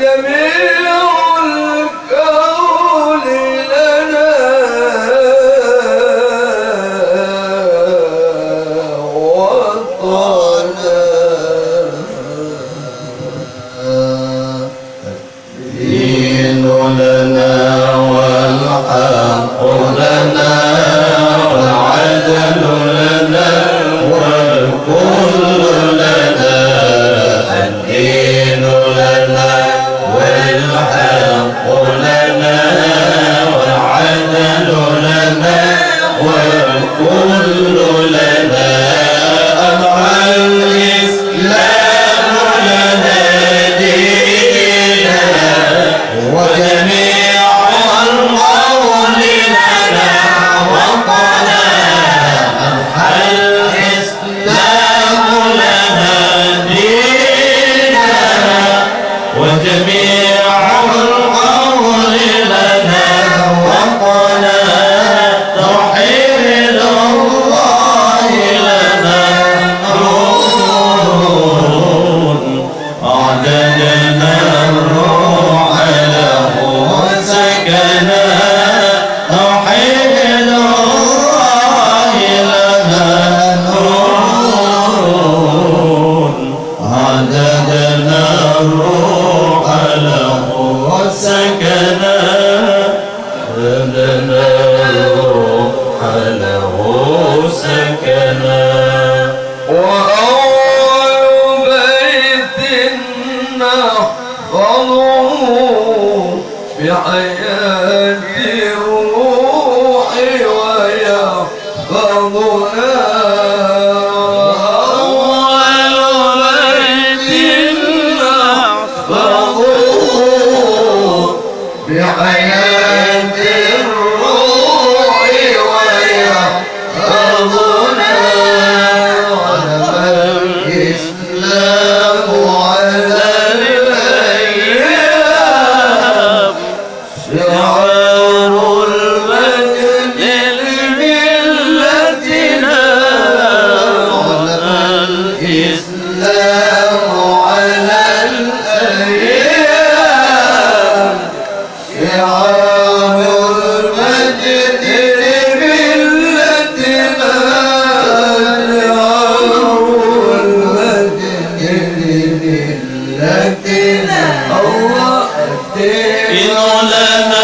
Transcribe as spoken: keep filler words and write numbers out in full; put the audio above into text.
جميع الكون لنا وطنا. الدين لنا والحق لنا والعدل لنا والكل لنا. الدين لنا والحق لنا والعدل لنا والكل لنا. أضحى الإسلام لنا دينا وجميع القوم لنا وطنا. أضحى الإسلام لنا دينا وجميع القوم لنا وطنا. توحيد الله لنا نور. أعددنا الروح له سكنا. توحيد الله لنا نور. أعددنا الروح له سكنا. أعددنا الروح له سكنا. وأول بيت نحفظه بحياة الروح ويحفظنا. أول بيت نحفظه بحياة الروح ويحفظنا. غلب الإسلام على الأيام. شعار المجد لملتنا. غلب الإسلام على الأيام. شعار المجد لملتنا، شعار المجد لملتنا. الله الدين لنا